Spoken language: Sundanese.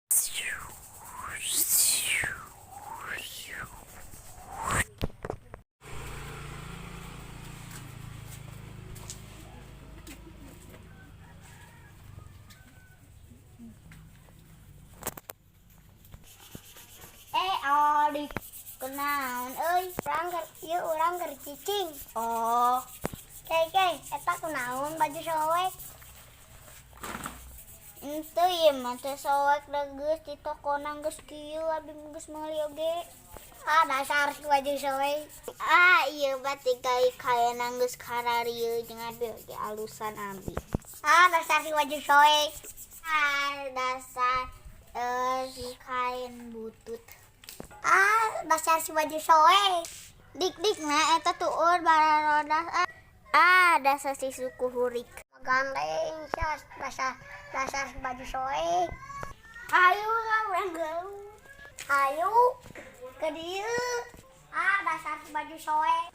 Eh, adik, kunaon euy? Urang keur ieu, urang keur cicing. Oh, Kei kei, eta kunaon baju soek? Ente ieu mah teh soek da geus di tokona geus kieu, abi geus meuli oge. Ah, dasar si baju soek. Ah, ieu mah tinggal kaena geus kararieu jeung abi oge alusan abi. Ah, dasar si baju soek. Ah, dasar si kain butut. Ah, dasar si baju soek. Dik dik, nah eta tuur bararodas ah. Ah, dasar si suku hurik. Gandeng sia, dasar dasar si baju soek. Ayo lah, urang gelut. Ayo ke dieu. Ah, dasar si baju soek.